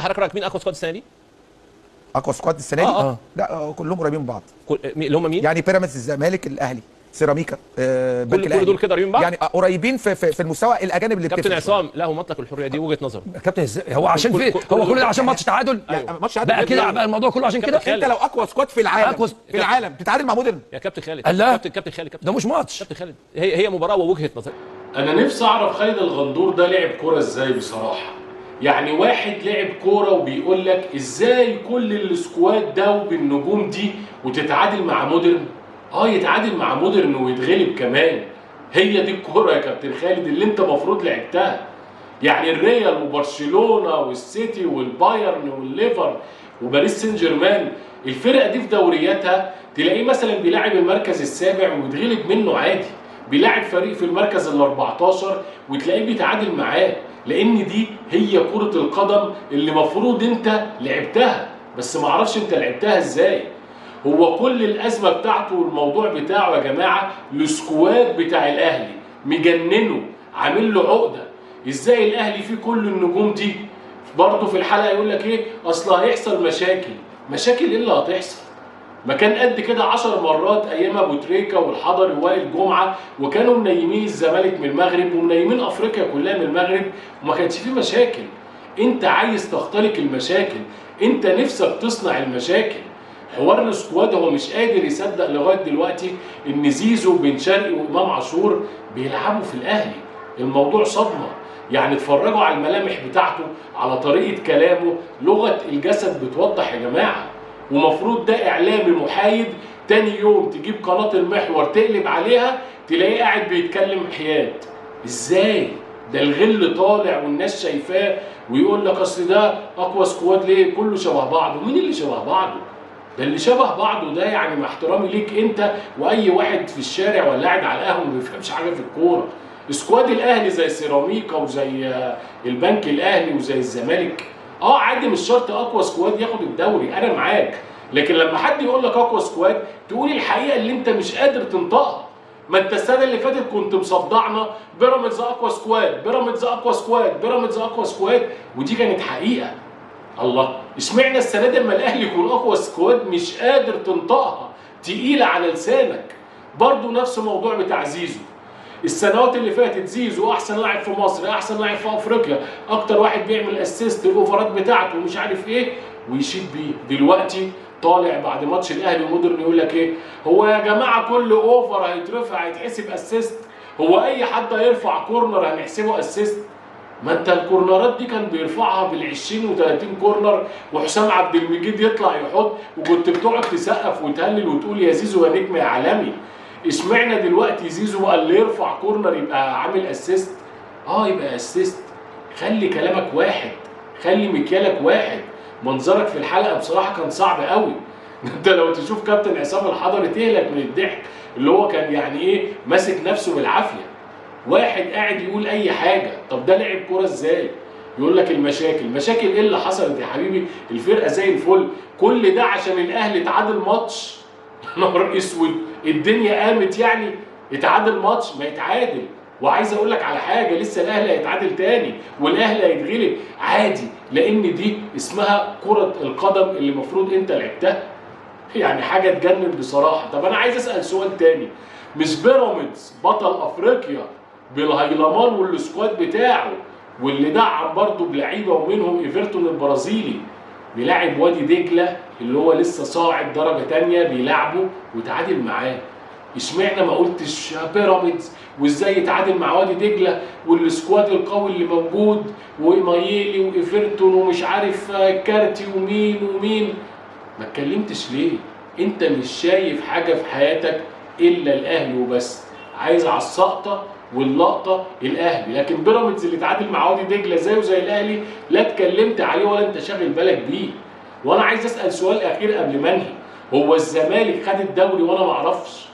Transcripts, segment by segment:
حضرتك رايك مين اقوى squad السنة دي؟ اقوى squad السنة دي؟ لا كلهم قريبين من بعض. اللي هم مين؟ يعني بيراميدز، الزمالك، الاهلي، سيراميكا، بنك الاهلي، كل دول كده قريبين من بعض؟ يعني قريبين في المستوى الاجانب اللي كابتن عصام له مطلق الحرية، دي وجهه نظره. كابتن هو عشان في هو كل ده عشان ماتش تعادل؟ أيوه. ماتش تعادل بقى كده بقى الموضوع كله عشان كده. انت لو اقوى squad في العالم في العالم تتعادل مع مودرن يا كابتن خالد. كابتن خالد ده مش ماتش كابتن خالد، هي مباراة ووجهه نظر. انا نفسي اعرف خالد الغندور ده لعب كورة ازاي بصراحة. يعني واحد لعب كورة وبيقول لك ازاي كل ال squad ده وبالنجوم دي وتتعادل مع مودرن؟ يتعادل مع مودرن ويتغلب كمان. هي دي الكورة يا كابتن خالد اللي انت المفروض لعبتها. يعني الريال وبرشلونة والسيتي والبايرن والليفر وباريس سان جيرمان، الفرقة دي في دورياتها تلاقيه مثلا بيلاعب المركز السابع ويتغلب منه عادي، بيلاعب فريق في المركز ال 14 وتلاقيه بيتعادل معاه، لان دي هي كرة القدم اللي مفروض انت لعبتها، بس معرفش انت لعبتها ازاي. هو كل الازمة بتاعته والموضوع بتاعه يا جماعة ال squad بتاع الاهلي مجننه، عامل له عقده. ازاي الاهلي فيه كل النجوم دي؟ برضه في الحلقة يقول لك ايه؟ اصل هيحصل مشاكل. مشاكل ايه اللي هتحصل؟ ما كان قد كده 10 مرات ايام ابو تريكه والحضري ووائل جمعه، وكانوا منيمين الزمالك من المغرب ومنيمين افريقيا كلها من المغرب، وما كانش فيه مشاكل. انت عايز تختلق المشاكل، انت نفسك تصنع المشاكل. حوار ال squad هو مش قادر يصدق لغاية دلوقتي ان زيزو وبن شرقي وامام عاشور بيلعبوا في الاهلي. الموضوع صدمة. يعني اتفرجوا على الملامح بتاعته، على طريقه كلامه، لغة الجسد بتوضح يا جماعة. ومفروض ده اعلامي محايد، تاني يوم تجيب قناة المحور تقلب عليها تلاقيه قاعد بيتكلم حياد. ازاي؟ ده الغل طالع والناس شايفاه، ويقول لك اصل ده اقوى squad ليه؟ كله شبه بعضه. مين اللي شبه بعضه؟ ده اللي شبه بعضه ده يعني مع احترامي ليك انت واي واحد في الشارع ولا قاعد على القهوة ما بيفهمش حاجة في الكورة. squad الاهلي زي سيراميكا وزي البنك الاهلي وزي الزمالك، عادي، مش شرط اقوى squad ياخد الدوري، انا معاك. لكن لما حد يقول لك اقوى squad تقول الحقيقة اللي انت مش قادر تنطقها. ما انت السنة اللي فاتت كنت مصدعنا بيراميدز اقوى squad، بيراميدز اقوى squad، بيراميدز اقوى squad، ودي كانت حقيقة. الله، اشمعنى السنة دي اما الاهلي يكون اقوى squad مش قادر تنطقها، تقيلة على لسانك؟ برضه نفس الموضوع بتاع زيزو. السنوات اللي فاتت زيزو احسن لاعب في مصر، احسن لاعب في افريقيا، اكتر واحد بيعمل assist، الاوفرات بتاعته ومش عارف ايه، ويشيد بيه. دلوقتي طالع بعد ماتش الاهلي ومودرن يقول لك ايه؟ هو يا جماعة كل over هيترفع هيتحسب assist؟ هو اي حد هيرفع corner هنحسبه assist؟ ما انت الكورنرات دي كان بيرفعها بال20 و30 corner، وحسام عبد المجيد يطلع يحط، وكنت بتقعد تسقف وتهلل وتقول يا زيزو يا نجم يا عالمي. اشمعنى دلوقتي زيزو بقى اللي يرفع corner يبقى عامل assist؟ يبقى assist. خلي كلامك واحد، خلي مكيالك واحد. منظرك في الحلقة بصراحة كان صعب قوي. انت لو تشوف كابتن عصام الحضري تهلك من الضحك، اللي هو كان يعني ايه ماسك نفسه بالعافية. واحد قاعد يقول اي حاجة. طب ده لعب كورة ازاي؟ يقول لك المشاكل. مشاكل ايه اللي حصلت يا حبيبي؟ الفرقة زي الفل. كل ده عشان الاهلي اتعادل ماتش؟ نهار اسود، الدنيا قامت يعني. اتعادل ماتش؟ ما يتعادل. وعايز اقول لك على حاجة، لسه الاهلي هيتعادل تاني والاهلي هيتغلب عادي، لان دي اسمها كره القدم اللي المفروض انت لعبتها. يعني حاجة تجنن بصراحة. طب انا عايز اسال سؤال تاني، مش بيراميدز بطل افريقيا بالهيلمان وال squad بتاعه، واللي دعم برضه بلعيبه ومنهم ايفرتون البرازيلي، بيلاعب وادي دجله اللي هو لسه صاعد درجه تانية بيلعبه وتعادل معاه؟ اشمعنى ما قلتش بيراميدز وازاي يتعادل مع وادي دجله وال squad القوي اللي موجود ومايلي وايفرتون ومش عارف كارتي ومين ومين؟ ما اتكلمتش ليه؟ انت مش شايف حاجة في حياتك الا الاهلي وبس، عايز على السقطه واللقطه الاهلي. لكن بيراميدز اللي اتعادل مع وادي دجله زيه زي الاهلي لا اتكلمت عليه ولا انت شاغل بالك بيه. وانا عايز اسال سؤال اخير قبل ما انهي، هو الزمالك خد الدوري وانا ما اعرفش؟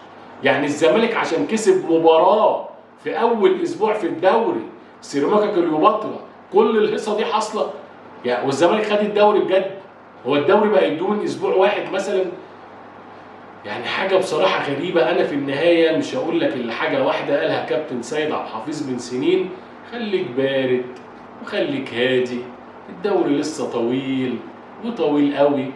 يعني الزمالك عشان كسب مباراة في اول اسبوع في الدوري سيراميكا كليوباترا كل الهيصه دي حاصله يعني، والزمالك خد الدوري بجد؟ هو الدوري بقى يدوه من اسبوع واحد مثلا؟ يعني حاجة بصراحة غريبة. انا في النهاية مش هقول لك الا حاجة واحدة قالها كابتن سيد عبد الحفيظ من سنين، خليك بارد وخليك هادي، الدوري لسه طويل وطويل قوي،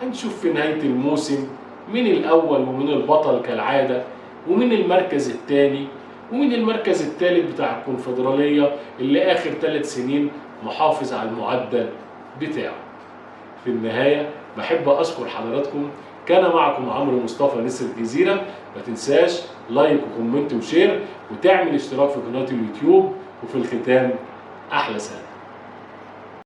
هنشوف في نهاية الموسم مين الأول ومين البطل كالعادة، ومين المركز الثاني، ومين المركز الثالث بتاع الكونفدرالية اللي آخر 3 سنين محافظ على المعدل بتاعه. في النهاية بحب أشكر حضراتكم، كان معكم عمرو مصطفى نسر الجزيرة. ما تنساش like و comment و share، وتعمل اشتراك في قناة اليوتيوب. وفي الختام أحلى سلام.